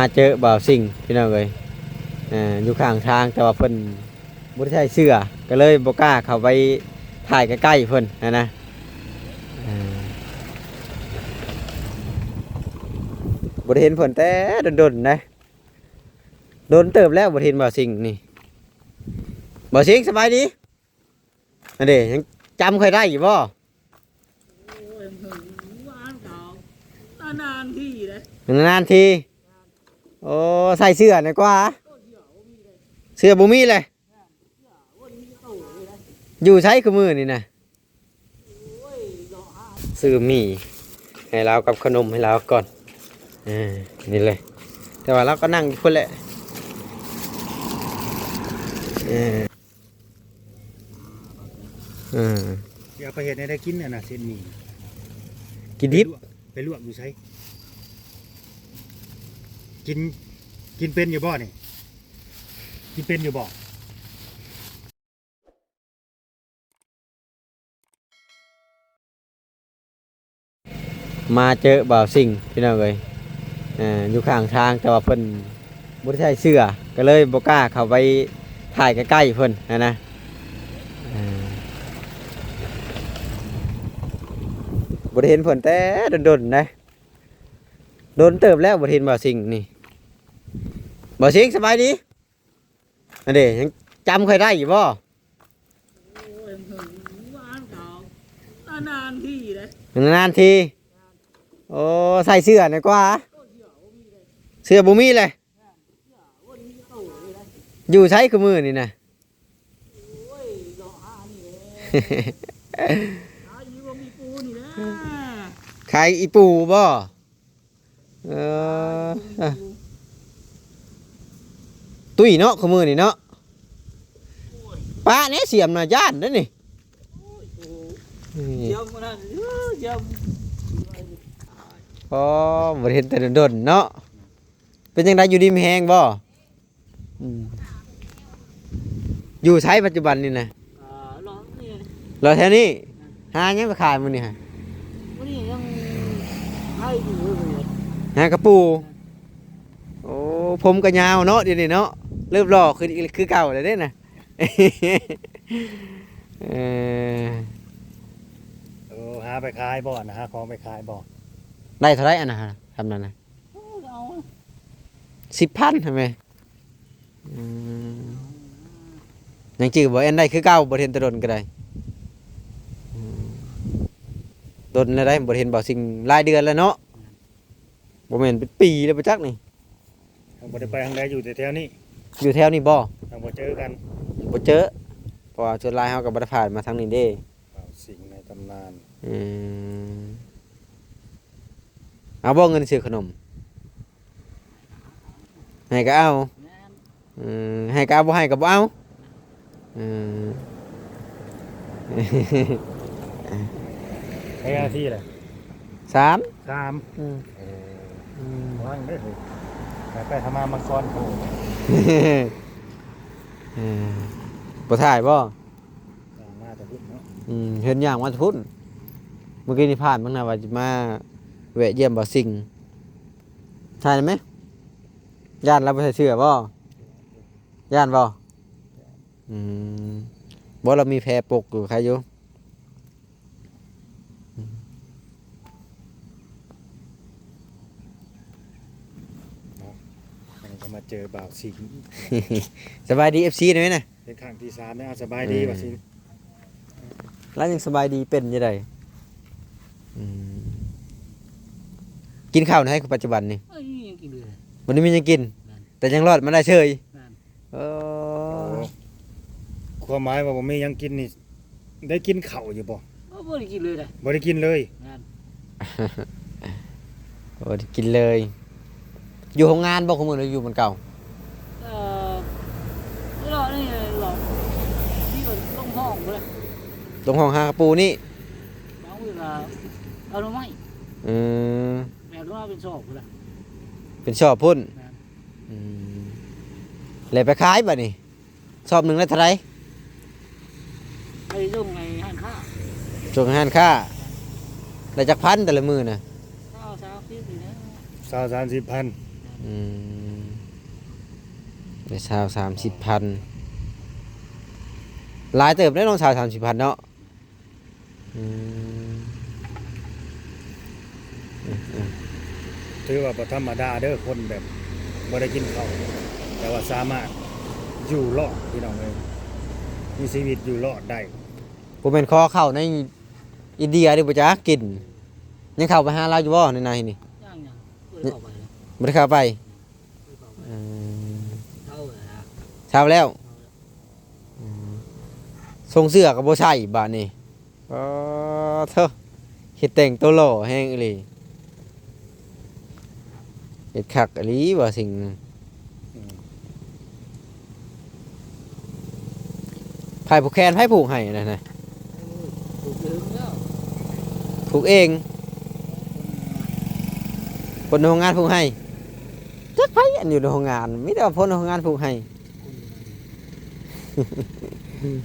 ມາເຈີບ່າວສິງພີ່ນ້ອງເອີຍ ເອີ ຢູ່ຂ້າງທາງ ແຕ່ວ່າເພິ່ນບໍ່ໄດ້ໃສ່ເສື້ອ ກໍເລີຍບໍ່ກ້າເຂົ້າໄປຖ່າຍໃກ້ໆເພິ່ນຫັ້ນນະ ເອີ ບໍ່ໄດ້ເຫັນເພິ່ນແຕ່ດົນໆເດ້ ດົນເຕີບແລ້ວບໍ່ໄດ້ເຫັນບ່າວສິງນີ້. ບ່າວສິງ ສະບາຍດີ. ອັນເດ ຍັງຈຳຂ້ອຍໄດ້ຢູ່ບໍ່? ໂອ້ຍ ເພິ່ນວ່າອັນເກົ່າ ນານໆທີເດ້ ນານໆທີ. ໂອ້ ໃສ່ເສື້ອໜ້ອຍກວ່າ ເສື້ອບໍ່ມີເລີຍ ຢູ່ໃສຄູ່ມື້ນີ້ນະ? ຊື້ໝີ່ໃຫ້ລາວກັບຂະໜົມໃຫ້ລາວກ່ອນ ເອີ ນີ້ເລີຍ ແຕ່ວ່າລາວກໍນັ່ງຢູ່ພຸ້ນແຫຼະ ເອີ. ອືມ ຊິເອົາໄປເຮັດໃຫ້ໄດ້ກິນຫັ້ນນະ ເສັ້ນໝີ່ ກິນດິບ ໄປລວກ ໄປລວກຢູ່ໃສ? ກິນ ກິນເປັນຢູ່ບໍ່ນີ້? ກິນເປັນຢູ່ບໍ່? ມາເຈີບ່າວສິງພີ່ນ້ອງເອີຍ ເອີ ຢູ່ຂ້າງທາງ ແຕ່ວ່າເພິ່ນບໍ່ໄດ້ໃສ່ເສື້ອ ກໍເລີຍບໍ່ກ້າເຂົ້າໄປຖ່າຍໃກ້ໆເພິ່ນຫັ້ນນະ ເອີ ບໍ່ໄດ້ເຫັນເພິ່ນແຕ່ດົນໆເດ້ ດົນເຕີບແລ້ວບໍ່ໄດ້ເຫັນບ່າວສິງນີ້. ບ່າວສິງ ສະບາຍດີ. ອັນເດ ຍັງຈຳຂ້ອຍໄດ້ຢູ່ບໍ່? ໂອ້ຍ ເພິ່ນວ່າອັນເກົ່າ ນານໆທີເດ້ ນານໆທີ. ໂອ້ ໃສ່ເສື້ອໜ້ອຍກວ່າ ເສື້ອບໍ່ມີເລີຍ ຢູ່ໃສຄູ່ມື້ນີ້ນະ? ໂອ້ຍ ເລາະຫານີ້ແຫຼະ ຂາຍອີ່ປູນີ້ແຫຼະ ຂາຍອີ່ປູບໍ່? ເອີ ຕຸ້ຍເນາະ ຄູ່ມື້ນີ້ເນາະ ປະແດ່ ສຽມນະ ຢ້ານເດ້ນີ້ ໂອ້ຍ ໂອ້ ສຽມອັນນັ້ນ ເອີ ສຽມ ອໍ ບໍ່ໄດ້ເຫັນແຕ່ດົນໆເນາະ ເປັນຈັ່ງໃດ ຢູ່ດີມີແຮງບໍ່? ອືມ ຢູ່ໃສປັດຈຸບັນນີ້ນະ? ອ່າ ເລາະນີ້ ເລາະແຖວນີ້ ຫາຫຍັງໄປຂາຍມື້ນີ້ຫະ? ມື້ນີ້ຍັງໄປຢູ່ເລີຍ ຫາກະປູ. ໂອ້ ຜົມກະຍາວເນາະ ດຽວນີ້ເນາະ ເລີ່ມຫຼໍ່ຂຶ້ນອີກຄືເກົ່າແລ້ວເດ້ນະ. ເອີ ໂອ້ ຫາໄປຂາຍບໍ່ນະ? ຫາຂອງໄປຂາຍບໍ່? ໄດ້ເທົ່າໃດອັນນັ້ນຫະ ທຳນັ້ນນະ? ໂອ້ ເອົາ ສິບພັນຫັ້ນແມ. ອືມ ຍັງຈື່ບໍ່ແອນໄດ້ຄືເກົ່າ ບໍ່ເຫັນແຕ່ດົນກໍໄດ້. ອືມ ດົນແລ້ວໄດ໋ ບໍ່ເຫັນບ່າວສິງຫຼາຍເດືອນແລ້ວເນາະ ບໍ່ແມ່ນເປັນປີແລ້ວບໍ່ຈັກນີ້. ຍັງບໍ່ໄດ້ໄປທາງໃດ ຢູ່ແຕ່ແຖວນີ້ ຢູ່ແຖວນີ້ບໍ່? ຍັງບໍ່ເຈີກັນ ບໍ່ເຈີ ເພາະວ່າສ່ວນຫຼາຍເຮົາກໍບໍ່ໄດ້ຜ່ານມາທາງນີ້ເດ້. ບ່າວສິງໃນຕຳນານ. ອືມ ເອົາບໍ່ເງິນຊື້ຂະໜົມ? ໃຫ້ກໍເອົາ. ແມ່ນ. ເອີ ໃຫ້ກໍເອົາ ບໍ່ໃຫ້ກໍບໍ່ເອົາ. ເອີ ໄດ້ນາທີແຫຼະ ສາມ ສາມ. ອືມ ເອີ ອືມ ວາງເດີ ໄປໆ ທຳມາມັງກອນໂພ. ເອີ ບໍ່ຖ່າຍບໍ່? ຍ່າງມາແຕ່ພຸ້ນເນາະ. ອືມ ເຫັນຍ່າງມາແຕ່ພຸ້ນ ເມື່ອກີ້ນີ້ຜ່ານເບິ່ງນະ ວ່າຈະມາແວະຢ້ຽມບ່າວສິງ. ຖ່າຍໄດ້ໄໝ? ຢ້ານລາວບໍ່ໃສ່ເສື້ອບໍ່? ຢ້ານບໍ່? ອືມ ບໍ່ ລາວມີແພປົກຢູ່ ໃຄຢູ່. ເນາະ ອັນນີ້ກໍມາເຈີບ່າວສິງ. ສະບາຍດີ ເອັຟຊີ ໄດ້ໄໝນະ? ເປັນຄັ້ງທີສາມແລ້ວ. ສະບາຍດີ ເອີ ບ່າວສິງ. ລາວຍັງສະບາຍດີເປັນຢູ່ໃດ? ອືມ ກິນເຂົ້າໃນໃດ ປັດຈຸບັນນີ້? ເອີຍ ຍັງກິນຢູ່ເລີຍ ບໍ່ໄດ້ມີຫຍັງກິນ. ແມ່ນ. ແຕ່ຍັງລອດມາໄດ້ເສີຍ. ແມ່ນ. ເອີ ໂອ້ ຄວາມໝາຍວ່າບໍ່ມີຫຍັງກິນນີ້ ໄດ້ກິນເຂົ້າຢູ່ບໍ່? ໂອ້ ບໍ່ໄດ້ກິນເລີຍເດ້. ບໍ່ໄດ້ກິນເລີຍ? ແມ່ນ. ບໍ່ໄດ້ກິນເລີຍ. ຢູ່ໂຮງງານບໍ່ ຄູ່ມື້ ຫຼືຢູ່ບ່ອນເກົ່າ? ເອີ ເລາະນີ້ ເລາະທີ່ລົງຫ້ອງພຸ້ນແຫຼະ ລົງຫ້ອງຫາກະປູນີ້. ບາງມື້ກໍເອົາໜໍ່ໄມ້. ອືມ ແບກລົງມາເປັນຊອບພຸ້ນແຫຼະ ເປັນຊອບພຸ້ນ. ແມ່ນ. ອືມ ແລ້ວໄປຂາຍບາດນີ້ ຊອບໜຶ່ງລະເທົ່າໃດ? ໄປສົ່ງໃຫ້ຮ້ານຄ້າ ສົ່ງໃຫ້ຮ້ານຄ້າ. ໄດ້ຈັກພັນແຕ່ລະມື້ນະ? ຊາວ ສາມສິບນີ້ແຫຼະ. ຊາວ ສາມສິບພັນ. ອືມ ໄດ້ຊາວສາມສິບພັນ ຫຼາຍເຕີບເດ້ເນາະ ຊາວສາມສິບພັນເນາະ. ອືມ ອືມ ອືມ ຖືວ່າບໍ່ທຳມະດາເດີ້ ຄົນແບບບໍ່ໄດ້ກິນເຂົ້າ ແຕ່ວ່າສາມາດຢູ່ລອດ ພີ່ນ້ອງເອີຍ ມີຊີວິດຢູ່ລອດໄດ້. ບໍ່ແມ່ນຂໍເຂົ້າໃນອິນເດຍເດ້ບໍ່ຈັກກິນ ຍັງເຂົ້າໄປຫາລາວຢູ່ບໍ່ໃນໃນນີ້? ຍັງໆ ບໍ່ໄດ້ເຂົ້າໄປ ບໍ່ໄດ້ເຂົ້າໄປ. ອືມ ເຊົາແລ້ວ ເຊົາແລ້ວ ອືມ ຊົງເສື້ອກໍບໍ່ໃສ່ບາດນີ້. ປາໂທ້ ເຮັດແຕ່ງໂຕຫຼໍ່ແຮງອີ່ຫຼີ ເຮັດຄັກອີ່ຫຼີວ່າສິ່ງ ອືມ ໃຜຜູກແຂນ ໃຜຜູກໃຫ້ອັນນັ້ນນະ? ຜູກເອງແລ້ວ ຜູກເອງ ຄົນໃນໂຮງງານຜູກໃຫ້. ຈັກໃຜອັນຢູ່ໃນໂຮງງານ ມີແຕ່ວ່າຄົນໃນໂຮງງານຜູກໃຫ້. ອືມ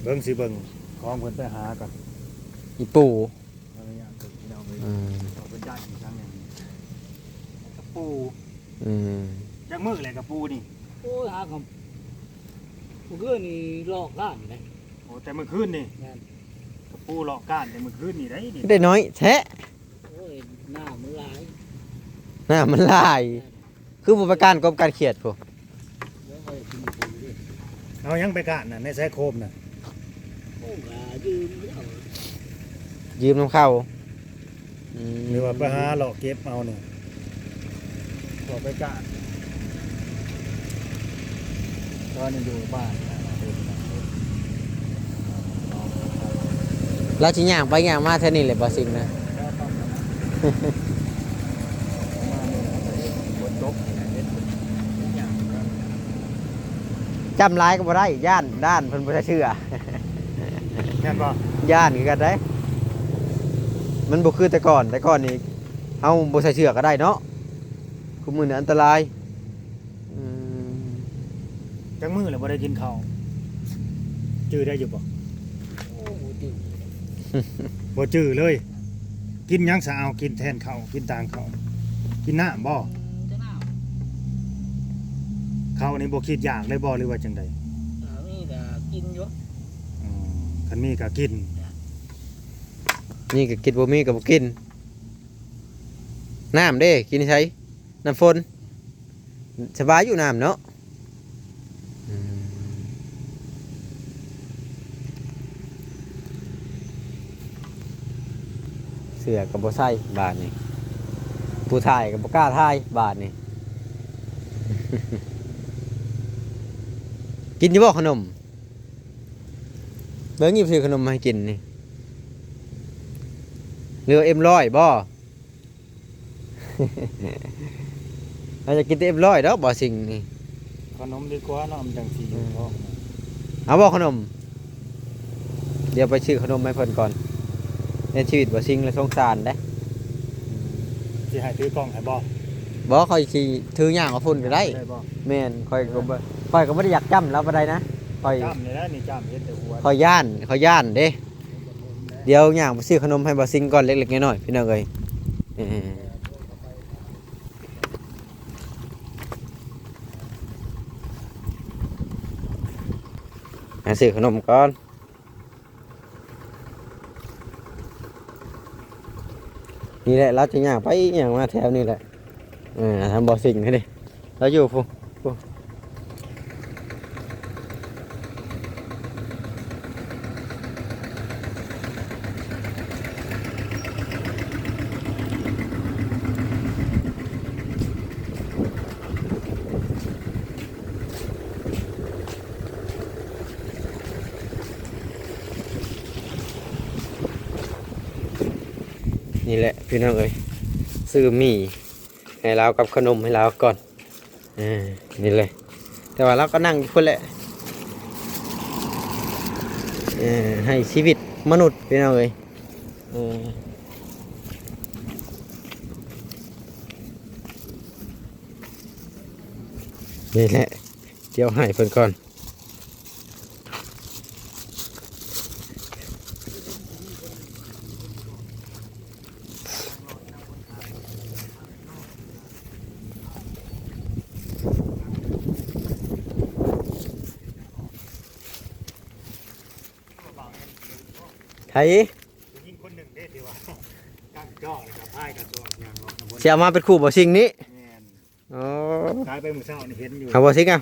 ເບິ່ງຊິ ເບິ່ງຂອງເພິ່ນໄປຫາກ່ອນ ອີ່ປູ່ ອືມ ເຂົາເພິ່ນຍ້າຍມາທາງນີ້ ກະປູ ອືມ ຈັກມື້ແລ້ວກະປູນີ້? ໂອ້ຍ ຫາກະ ມື້ຄືນນີ້ລອກກ້ານເດ້. ໂອ້ ແຕ່ມື້ຄືນນີ້ ແມ່ນ ກະປູລອກກ້ານແຕ່ມື້ຄືນນີ້ໄດ໋ນີ້ ໄດ້ນ້ອຍແທ້. ໂອ້ຍ ນ້ຳມັນຫຼາຍ ນ້ຳມັນຫຼາຍ ຄືບໍ່ໄປກ້ານກົບກ້ານຂຽດພຸ້ນ? ເອົາຫຍັງໄປກ້ານນະ ໃນໄຊໂຄມນະ? ໂອ້ ກະຢືມເຂົາ ຢືມນຳເຂົາ ອືມ ຫຼືວ່າໄປຫາເລາະເກັບເອົານີ້ ບໍ່ໄປກ້ານ. ຕອນນີ້ຢູ່ບ້ານ ລາວຊິຍ່າງໄປຍ່າງມາແຖວນີ້ແຫຼະ ບໍ່ສິ່ງນະ. ຈ້ຳຫຼາຍກໍບໍ່ໄດ້ ຢ້ານ ຢ້ານເພິ່ນບໍ່ໃສ່ເສື້ອ ແມ່ນບໍ່? ຢ້ານຄືກັນເດ້ ມັນບໍ່ຄືແຕ່ກ່ອນ ແຕ່ກ່ອນນີ້ເຮົາບໍ່ໃສ່ເສື້ອກໍໄດ້ເນາະ ຄຸມື້ນີ້ອັນຕະລາຍ. ອືມ ຈັກມື້ແລ້ວບໍ່ໄດ້ກິນເຂົ້າ ຈື່ໄດ້ຢູ່ບໍ່? ໂອ້ ບໍ່ຈື່ ບໍ່ຈື່ເລີຍ. ກິນຫຍັງຊະ? ເອົາ ກິນແທນເຂົ້າ ກິນຕາງເຂົ້າ ກິນນ້ຳບໍ່? ອືມ ແຕ່ນ້ຳ. ເຂົ້ານີ້ບໍ່ຄິດຢາກເລີຍບໍ່ ຫຼືວ່າຈັ່ງໃດ? ກະມີກະກິນຢູ່. ອືມ ຄັນມີກະກິນ ມີກະກິນ ບໍ່ມີກະບໍ່ກິນ. ນ້ຳເດ້ ກິນໃສ? ນ້ຳຝົນ ສະບາຍຢູ່ນ້ຳເນາະ. ອືມ ເສື້ອກໍບໍ່ໃສ່ບາດນີ້ ຜູ້ຖ່າຍກໍບໍ່ກ້າຖ່າຍບາດນີ້. ກິນຢູ່ບໍ່ຂະໜົມ? ເບິ່ງ ຍິບຊື້ຂະໜົມມາໃຫ້ກິນນີ້ ຫຼືວ່າເອັມຮ້ອຍບໍ່? ເຮົາຢາກກິນແຕ່ເອັມຮ້ອຍດອກ ບໍ່ສິ່ງນີ້ ຂະໜົມດີກວ່າເນາະ ມັນຈັ່ງຊິຢູ່ທ້ອງ. ເອົາບໍ່ຂະໜົມ? ດຽວໄປຊື້ຂະໜົມໃຫ້ເພິ່ນກ່ອນ. ໃນຊີວິດບໍ່ສິ່ງລະສົງສານເດ້. ຊິໃຫ້ຖືກ້ອງໃຫ້ບໍ່? ບໍ່ ຂ້ອຍຊິຖືຍ່າງເອົາພຸ້ນກໍໄດ້. ໄດ້ບໍ່? ແມ່ນ ຂ້ອຍກໍບໍ່ ຂ້ອຍກໍບໍ່ໄດ້ຢາກຈ້ຳລາວປານໃດນະ. ຂ້ອຍ ຈ້ຳນີ້ແຫຼະ ນີ້ຈ້ຳເຮັດແຕ່ຫົວ ຂ້ອຍຢ້ານ ຂ້ອຍຢ້ານເດ້. ດຽວຍ່າງໄປຊື້ຂະໜົມໃຫ້ບ່າວຊິງກ່ອນ ເລັກໆນ້ອຍໆ ພີ່ນ້ອງເອີຍ. ເອີ ຫາຊື້ຂະໜົມກ່ອນ. ນີ້ແຫຼະ ລາວຈະຍ່າງໄປຍ່າງມາແຖວນີ້ແຫຼະ. ເອີ ທາງບ່າວຊິງເດ້ ລາວຢູ່ພຸ້ນ ພຸ້ນ. ນີ້ແຫຼະພີ່ນ້ອງເອີຍ ຊື້ໝີ່ ໃຫ້ລາວກັບຂະໜົມໃຫ້ລາວກ່ອນ. ເອີ ນີ້ເລີຍ ແຕ່ວ່າລາວກໍນັ່ງຢູ່ພຸ້ນແຫຼະ. ເອີ ໃຫ້ຊີວິດມະນຸດພີ່ນ້ອງເອີຍ. ເອີ ນີ້ແຫຼະ ດຽວໃຫ້ເພິ່ນກ່ອນ. ເ ໃຜ ຜູ້ຍິງຄົນໜຶ່ງເດ້ທີ່ວ່າຕັ້ງຈອກ ແລ້ວກໍພາຍກະສອບຍ່າງເລາະນຳເພິ່ນ ຊິເອົາມາເປັນຄູ່ບໍ່ສິ່ງນີ້? ແມ່ນ. ອໍ ຕາຍໄປມື້ເຊົ້ານີ້ເຫັນຢູ່ ເອົາບໍ່ຊິງເອົາ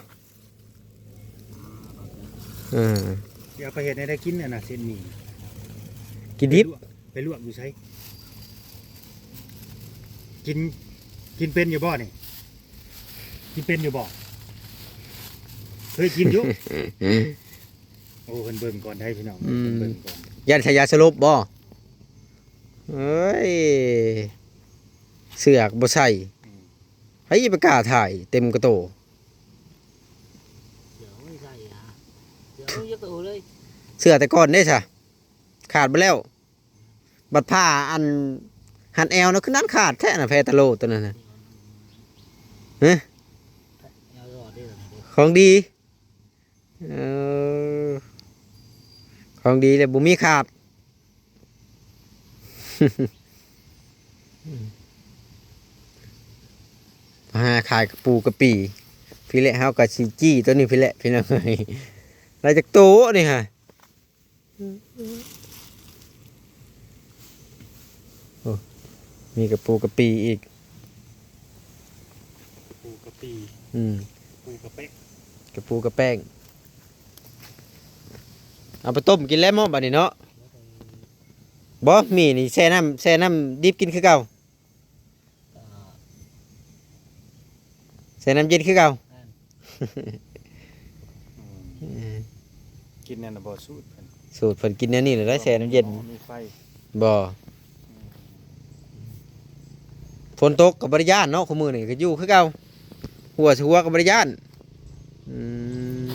ເອີ ຊິເອົາໄປເຮັດໃຫ້ໄດ້ກິນ ອັນນ່າ ເສັ້ນໝີ່ ກິນດິບ ໄປລວກ ໄປລວກຢູ່ໃສ? ກິນ ກິນເປັນຢູ່ບໍ່ນີ້? ກິນເປັນຢູ່ບໍ່? ເຄີຍກິນຢູ່? ໂອ້ ເພິ່ນເບິ່ງກ່ອນໄດ໋ພີ່ນ້ອງ ອືມ ເພິ່ນເບິ່ງກ່ອນ ຢ້ານໃສ່ຢາສະຫຼົບບໍ່? ເອີຍ ເສື້ອກະບໍ່ໃສ່ ອືມ ໃຜໄປກ້າຖ່າຍເຕັມກະໂຕ ເສື້ອບໍ່ໃສ່ ເສື້ອບໍ່ຈັກໂຕເລີຍ ເສື້ອແຕ່ກ່ອນເດ້ຊະ ຂາດເບິດແລ້ວ ບັດຜ້າອັນຮັດແອວນະ ຄືນັ້ນຂາດແທ້ນະ ແພຕາໂລໂຕນັ້ນນະ ຮະ ຂອງດີ ເອີ ຂອງດີແລ້ວບໍ່ມີຂາດ ຫາຂາຍກະປູກະປີ ພີ້ແຫຼະ ເຮົາກະຊິຈີ້ໂຕນີ້ພີ້ແຫຼະ ພີ່ນ້ອງເອີຍ ໄດ້ຈັກໂຕນີ້ຫະ? ໂອ້ ມີກະປູກະປີອີກ ກະປູກະປີ ອືມ ກະປູກະແປ້ງ ກະປູກະແປ້ງ ເອົາໄປຕົ້ມກິນແລ້ວເນາະ ບັດນີ້ເນາະ ບໍ່ ໝີ່ນີ້ແຊ່ນ້ຳ ແຊ່ນ້ຳດິບກິນຄືເກົ່າ ແຊ່ນ້ຳເຢັນຄືເກົ່າ ແມ່ນ ອືມ ເອີ ກິນແນວນັ້ນບໍ່ ສູດເພິ່ນ ສູດເພິ່ນກິນແນວນີ້ແຫຼະ ແຊ່ນ້ຳເຢັນ ບໍ່ ອືມ ຝົນຕົກກະບໍ່ໄດ້ຢ້ານເນາະ ຄູ່ມື້ນີ້ກະຢູ່ຄືເກົ່າ ຫົວຊິຫົວກະບໍ່ໄດ້ຢ້ານ ອືມ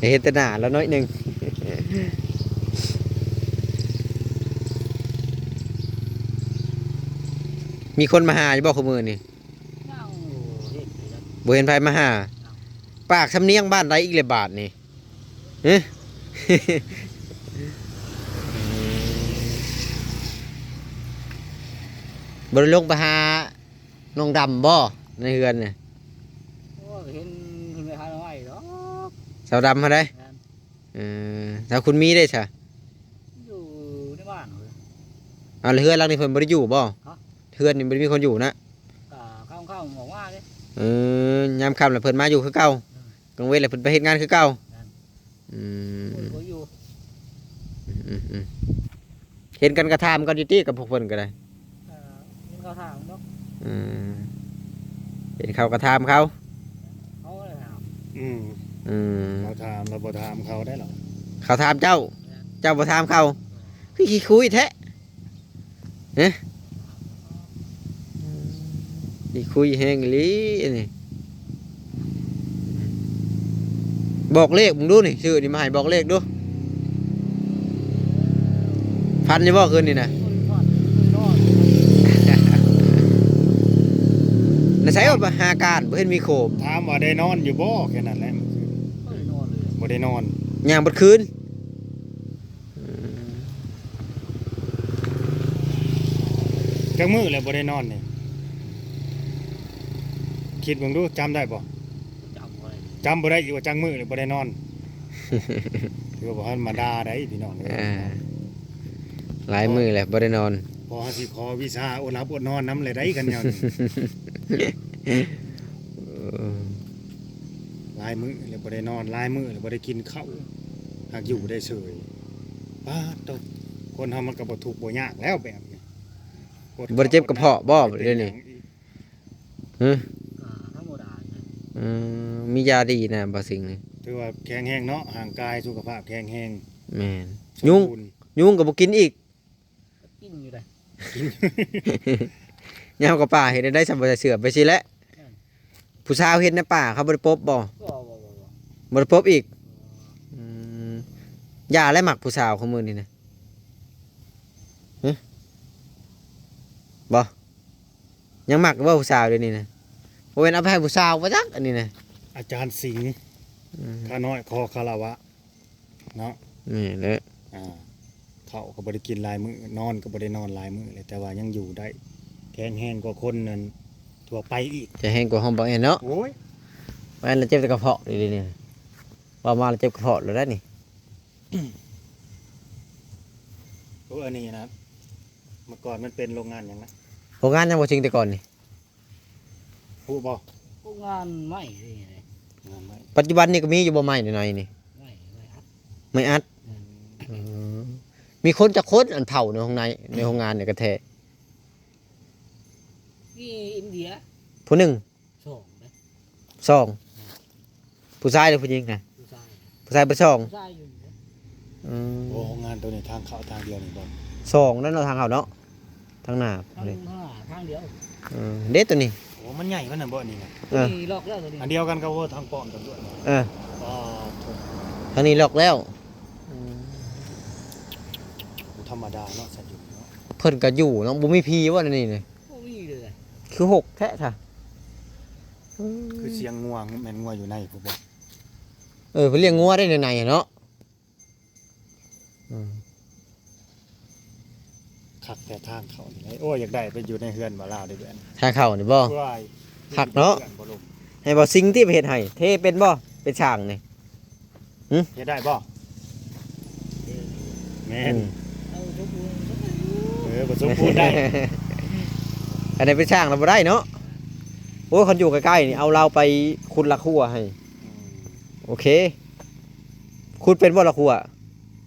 ເຫັນແຕ່ໜ້າລາວໜ້ອຍໜຶ່ງ ມີຄົນມາຫາຢູ່ບໍ່ຄູ່ມື້ນີ້? ຍັງບໍ່ເຫັນໃຜເລີຍ ບໍ່ເຫັນໃຜມາຫາ ຍັງ ປາກສຳນຽງບ້ານໃດອີກແຫຼະບາດນີ້? ຮະ ບໍ່ໄດ້ລົງໄປຫານ້ອງດຳບໍ່ ໃນເຮືອນນະ? ໂອ້ ເຫັນເພິ່ນໄປຫາໜໍ່ໄມ້ດອກ ສາວດຳຫັ້ນໃດ? ແມ່ນ ເອີ ສາວຄຸນມີເດ້ຊະ? ຢູ່ໃນບ້ານເລີຍ ເອົາ ແລ້ວເຮືອນຫຼັງນີ້ເພິ່ນບໍ່ໄດ້ຢູ່ບໍ່? ຮະ ເຮືອນນີ້ບໍ່ໄດ້ມີຄົນຢູ່ນະ? ກະຄ່ຳໆອອກມາເດ້ ເອີ ຍາມຄ່ຳແລ້ວເພິ່ນມາຢູ່ຄືເກົ່າ ເອີ ກາງເວັນແລ້ວເພິ່ນໄປເຮັດງານຄືເກົ່າ ແມ່ນ ອືມ ເພິ່ນກໍຢູ່ ອືມໆ ເຫັນກັນກະຖາມກັນຢູ່ຕິ ກັບພວກເພິ່ນກໍໄດ້ ເອີ ເຫັນເຂົາຖາມເນາະ ອືມ ເຫັນເຂົາກະຖາມເຂົາ ເຂົາແຫຼະຖາມ ອືມ ອືມ ເຂົາຖາມ ລາວບໍ່ຖາມເຂົາໄດ້ເນາະ ເຂົາຖາມເຈົ້າ ແມ່ນ ເຈົ້າບໍ່ຖາມເຂົາ ຄືຂີ້ຄຸຍແທ້ ຮະ ຂີ້ຄຸຍແຮງອີ່ຫຼີອັນນີ້ ບອກເລກເບິ່ງດູນີ້ ຊື້ນີ້ມາໃຫ້ ບອກເລກດູ ຝັນຢູ່ບໍ່ຄືນນີ້ນະ? ນະໃສວ່າໄປຫາການ ບໍ່ເຫັນມີໂຄມ ຖາມວ່າໄດ້ນອນຢູ່ບໍ່ ແຄ່ນັ້ນແຫຼະ ບໍ່ໄດ້ນອນເລີຍ ບໍ່ໄດ້ນອນ ຍ່າງເບິດຄືນ. ອືມ ຈັກມື້ແລ້ວບໍ່ໄດ້ນອນນີ້? ຄິດເບິ່ງດູ ຈຳໄດ້ບໍ່? ຈຳບໍ່ໄດ້ ຈຳບໍ່ໄດ້ອີກວ່າຈັກມື້ແລ້ວບໍ່ໄດ້ນອນ. ຖືວ່າບໍ່ທຳມະດາໃດ໋ພີ່ນ້ອງເອີຍ ອ່າ ຫຼາຍມື້ແລ້ວບໍ່ໄດ້ນອນ. ພໍເຮົາຊິຂໍວິຊາອົດຫຼັບອົດນອນນຳແຫຼະໃດ໋ ຄັນແນວນີ້. ເອີ ຫຼາຍມື້ແລ້ວບໍ່ໄດ້ນອນ ຫຼາຍມື້ແລ້ວບໍ່ໄດ້ກິນເຂົ້າ ຫາກຢູ່ໄດ້ເສີຍ. ປາດໂທ້ ຄົນເຮົາມັນກໍບໍ່ທຸກບໍ່ຍາກແລ້ວແບບນີ້ ບໍ່ໄດ້ເຈັບກະເພາະບໍ່ດຽວນີ້? ຮະ ກໍທຳມະດານະ. ອືມ ມີຢາດີນະ ບໍ່ສິ່ງນີ້ ຖືວ່າແຂງແຮງເນາະ ຮ່າງກາຍສຸຂະພາບແຂງແຮງ. ແມ່ນ ຍຸງ ຍຸງກໍບໍ່ກິນອີກ. ກໍກິນຢູ່ໃດ໋ ກິນ ຍາມເຂົ້າປ່າເຮັດແນວໃດ ຊ່ຳບໍ່ໃສ່ເສື້ອໄປຊີ້ແຫຼະ. ແມ່ນ ຜູ້ສາວເຮັດໃນປ່າເຂົາບໍ່ໄດ້ປົບບໍ່? ບໍ່ ບໍ່ ບໍ່ ບໍ່ ບໍ່ໄດ້ປົບອີກ. ອືມ ຢ່າແລ້ວ ມັກຜູ້ສາວຂອງມື້ນີ້ນະ ຮະ ບໍ່ ຍັງມັກບໍ່ຜູ້ສາວດຽວນີ້ນະ? ບໍ່ແມ່ນເອົາໄປໃຫ້ຜູ້ສາວບໍ່ຈັກອັນນີ້ນະ. ອາຈານສິງ ອືມ ຂ້ານ້ອຍຂໍຄາລະວະ. ເນາະ ນີ້ແຫຼະ ອ່າ ເຂົ້າກໍບໍ່ໄດ້ກິນຫຼາຍມື້ ນອນກໍບໍ່ໄດ້ນອນຫຼາຍມື້ເລີຍ ແຕ່ວ່າຍັງຢູ່ໄດ້ ແຂງແຮງກວ່າຄົນນັ້ນທົ່ວໄປອີກ ແຂງແຮງກວ່າຫ້ອງບັກແອນເນາະ. ໂອ້ຍ ແມ່ນລະ ເຈັບແຕ່ກະເພາະດຽວນີ້. ວ່າມາແລ້ວເຈັບກະເພາະແລ້ວໄດ໋ນີ້. ໂອ້ ອັນນີ້ນະ ເມື່ອກ່ອນມັນເປັນໂຮງງານຫຍັງນະ? ໂຮງງານຫຍັງບໍ່ຈິງແຕ່ກ່ອນນີ້? ຮູ້ບໍ່? ໂຮງງານໄມ້ນີ້ແຫຼະ ງານໄມ້. ປັດຈຸບັນນີ້ກໍມີຢູ່ບໍ່ ໄມ້ນ້ອຍໆນີ້? ໄມ້ ໄມ້ອັດ ໄມ້ອັດ. ອືມ ເອີ ມີຄົນຈັກຄົນອັນເຝົ້າໃນຫ້ອງໃນ ໃນໂຮງງານນີ້ກະແທ້? ມີອິນເດຍ ຜູ້ໜຶ່ງ ສອງເດ້ ສອງ. ອືມ ຜູ້ຊາຍຫຼືຜູ້ຍິງນະ? ຜູ້ຊາຍ ຜູ້ຊາຍເບິດສອງ. ຜູ້ຊາຍຢູ່ນີ້ເດ້. ອືມ ໂອ້ ໂຮງງານໂຕນີ້ທາງເຂົ້າທາງດຽວນີ້ບໍ່? ສອງນັ້ນເນາະ ທາງເຂົ້າເນາະ ທາງໜ້າ ທາງ ເດ້ ທາງດຽວ. ເອີ ເດ້ໂຕນີ້. ໂອ້ ມັນໃຫຍ່ປານນັ້ນບໍ່ອັນນີ້ນະ? ເອີ ນີ້ລັອກແລ້ວໂຕນີ້ ອັນດຽວກັນກັບ ໂອ້ ທາງປ້ອມຕຳຫຼວດ. ເອີ ອໍ ທາງນີ້ລັອກແລ້ວ. ອືມ ບໍ່ທຳມະດາເນາະ ສັດຢູ່ເນາະ ເພິ່ນກະຢູ່ເນາະ ບໍ່ມີຜີບໍ່ໃນນີ້? ບໍ່ມີເລີຍ ຄືຮົກແທ້ຊະ. ອືມ ຄືສຽງງົວ ແມ່ນງົວຢູ່ໃນພຸ້ນບໍ່? ເອີ ເພິ່ນລ້ຽງງົວໄດ້ໃນໆເນາະ. ອືມ ຄັກແທ້ທາງເຂົ້ານີ້. ໂອ້ຍ ຢາກໄດ້ໄປຢູ່ໃນເຮືອນບ່າວລາວເດ້ແບບນີ້. ທາງເຂົ້ານີ້ບໍ່? ໂອ້ຍ ຄັກເນາະ. ໃຫ້ບ່າວຊິງຕິໄປເຮັດໃຫ້. ເທເປັນບໍ່? ເປັນຊ່າງນີ້. ຫຶ? ເຮັດໄດ້ບໍ່? ແມ່ນ. ອືມ ເອົາສົມບູນ ເອີ ບໍ່ສົມບູນໄດ້. ອັນນີ້ເປັນຊ່າງລະບໍ່ໄດ້ເນາະ. ໂອ້ຍ ຄັນຢູ່ໃກ້ໆນີ້ ເອົາລາວໄປຂຸດລະຂົວໃຫ້. ອືມ ໂອເຄ. ຂຸດເປັນບໍ່ລະຂົວ?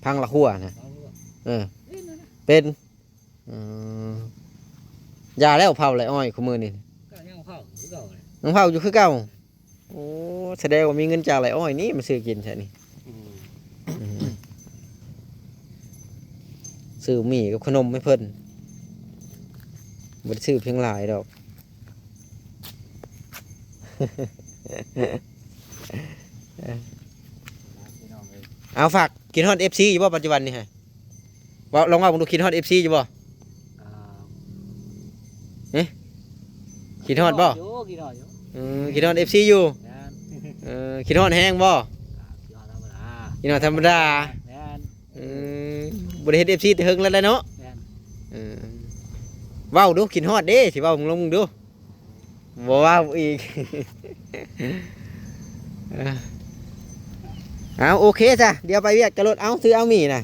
ພັງລະຂົວນະ. ເອີ ເປັນ. ອືມ ຢ່າແລ້ວ ເຜົາໄລ່ອ້ອຍຄູ່ມື້ນີ້. ກໍຍັງເຜົາຄືເກົ່າ ຍັງເຜົາຢູ່ຄືເກົ່າ. ໂອ້ ສະແດງວ່າມີເງິນຈາກໄລ່ອ້ອຍນີ້ມາຊື້ກິນແທ້ນີ້. ອືມ ອືມ ຊື້ໝີ່ກັບຂະໜົມໃຫ້ເພິ່ນ ບໍ່ໄດ້ຊື້ພຽງຫຼາຍດອກ. ເອົາ ຝາກ ຄິດຮອດເອັຟຊີຢູ່ບໍ່ປັດຈຸບັນນີ້ຮະ? ເວົ້າ ລອງເວົ້າເບິ່ງດູ ຄິດຮອດເອັຟຊີຢູ່ບໍ່? ອ່າ ເອີ ຄິດຮອດບໍ່? ຄິດຮອດຢູ່ ຄິດຮອດຢູ່. ເອີ ຄິດຮອດເອັຟຊີຢູ່. ແມ່ນ. ເອີ ຄິດຮອດແຮງບໍ່? ອ່າ ຄິດຮອດທຳມະດາ ຄິດຮອດທຳມະດາ. ແມ່ນ. ເອີ ບໍ່ໄດ້ເຫັນເອັຟຊີແຕ່ເຫິງແລ້ວແຫຼະເນາະ. ແມ່ນ. ເອີ ເວົ້າດູ ຄິດຮອດເດ້ ຊິເວົ້າ ລອງເບິ່ງດູ. ບໍ່ເວົ້າອີກ. ເອົາ ໂອເຄຊະ ດຽວໄປວຽກຈະລົດ. ເອົາ ຖືເອົາໝີ່ນະ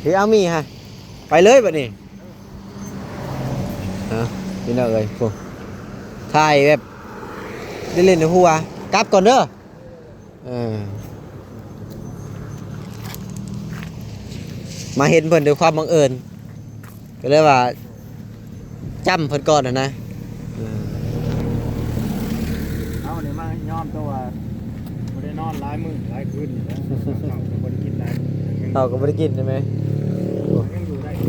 ຖືເອົາໝີ່ຮະ ໄປເລີຍບັດນີ້. ເອົາ ພີ່ນ້ອງເອີຍ ໂອ້ ຖ່າຍແບບ ໄດ້ຫຼິ້ນຫົວ ກັບກ່ອນເດີ. ເອີ ມາເຫັນເພິ່ນດ້ວຍຄວາມບັງເອີນ ກໍເລີຍວ່າຈ້ຳເພິ່ນກ່ອນຫັ້ນນະ. ເອີ ເຮົານີ້ມາຍອມຕົວວ່າບໍ່ໄດ້ນອນຫຼາຍມື້ຫຼາຍຄືນນີ້ແຫຼະ ເຂົ້າກໍບໍ່ໄດ້ກິນຫຼາຍ ເຂົ້າກໍບໍ່ໄດ້ກິນໃຊ່ໄໝ? ຍັງຢູ່ໄດ້ ທຳ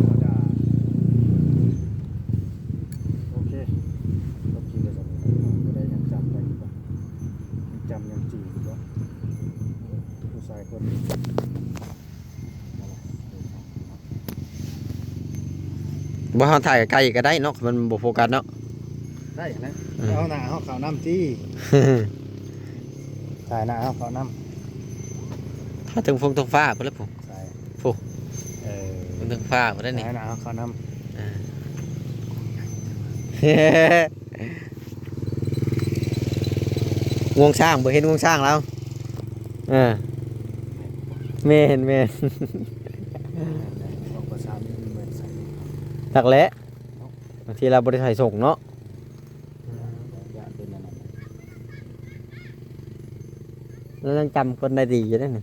ມະດາ. ໂອເຄ ລົບຄລິບໄວ້ສ່ຳນີ້ ຜູ້ໃດຍັງຈຳໄດ້ຢູ່ບໍ່? ຍັງຈຳຍັງຈື່ຢູ່ບໍ່? ຜູ້ຊາຍຄົນນີ້ ບໍ່ ເຮົາຖ່າຍໃກ້ໆກໍໄດ້ເນາະ ມັນບໍ່ໂຟກັສເນາະ. ໄດ້ນະ ເອີ ເອົາໜ້າເຮົາເຂົ້ານຳຕິ ຖ່າຍໜ້າເຮົາເຂົ້ານຳ ຖ້າເຖິງຟົງເທິງຟ້າພຸ້ນແຫຼະ ໃສ? ພຸ້ນ ເອີ ເທິງຟ້າພຸ້ນແຫຼະນີ້ ຖ່າຍໜ້າເຮົາເຂົ້ານຳ. ອ່າ ງວງຊ້າງ ບໍ່ເຫັນງວງຊ້າງລາວ. ເອີ ແມ່ນໆ ອອກພາສານີ້ແມ່ນໃສ ຈັກແຫຼະ ເນາະ ບາງທີລາວບໍ່ໄດ້ໃສ່ສົ່ງເນາະ. ຢ້ານເປັນອັນນັ້ນ ລາວຍັງຈຳຄົນໄດ້ດີຢູ່ເດ້ນີ້.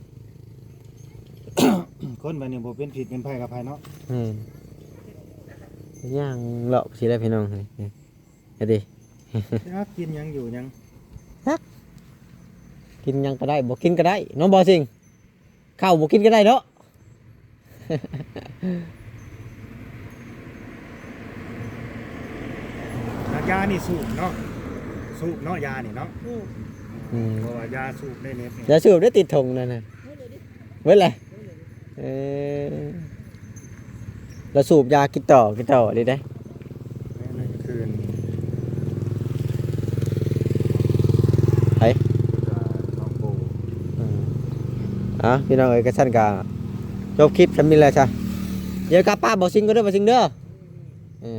ຄົນແບບນີ້ບໍ່ເປັນພິດເປັນໄພກັບໃຜເນາະ. ແມ່ນ ຍ່າງເລາະຊິໄດ້ພີ່ນ້ອງ ນີ້ ນີ້ ເຮັດດີ ຈັກກິນຫຍັງຢູ່ຫຍັງ ຈັກ ກິນຫຍັງກໍໄດ້ ບໍ່ກິນກໍໄດ້ເນາະ ບໍ່ສິ່ງ ເຂົ້າບໍ່ກິນກໍໄດ້ເນາະ. ຢານີ້ສູບເນາະ ສູບເນາະ ຢານີ້ເນາະ. ອືມ ເພາະວ່າຢາສູບໃນເນັດນີ້ ຢາສູບໄດ້ຕິດຖົງນັ້ນນະ ເບິດແລ້ວ. ເອີ ລາວສູບຢາກິນຕໍ່ ກິນຕໍ່ອີ່ຫຼີເດ້. ແມ່ນ ຄືນ ໃຜ? ເອີ ເອົ້າ ພີ່ນ້ອງເອີຍ ກະຊັ້ນກະຈົບຄລິບສ່ຳນີ້ແຫຼະຊະ. ດຽວກັບປະບ່າວຊິງກ່ອນເດີ ບ່າວຊິງເດີ. ເອີ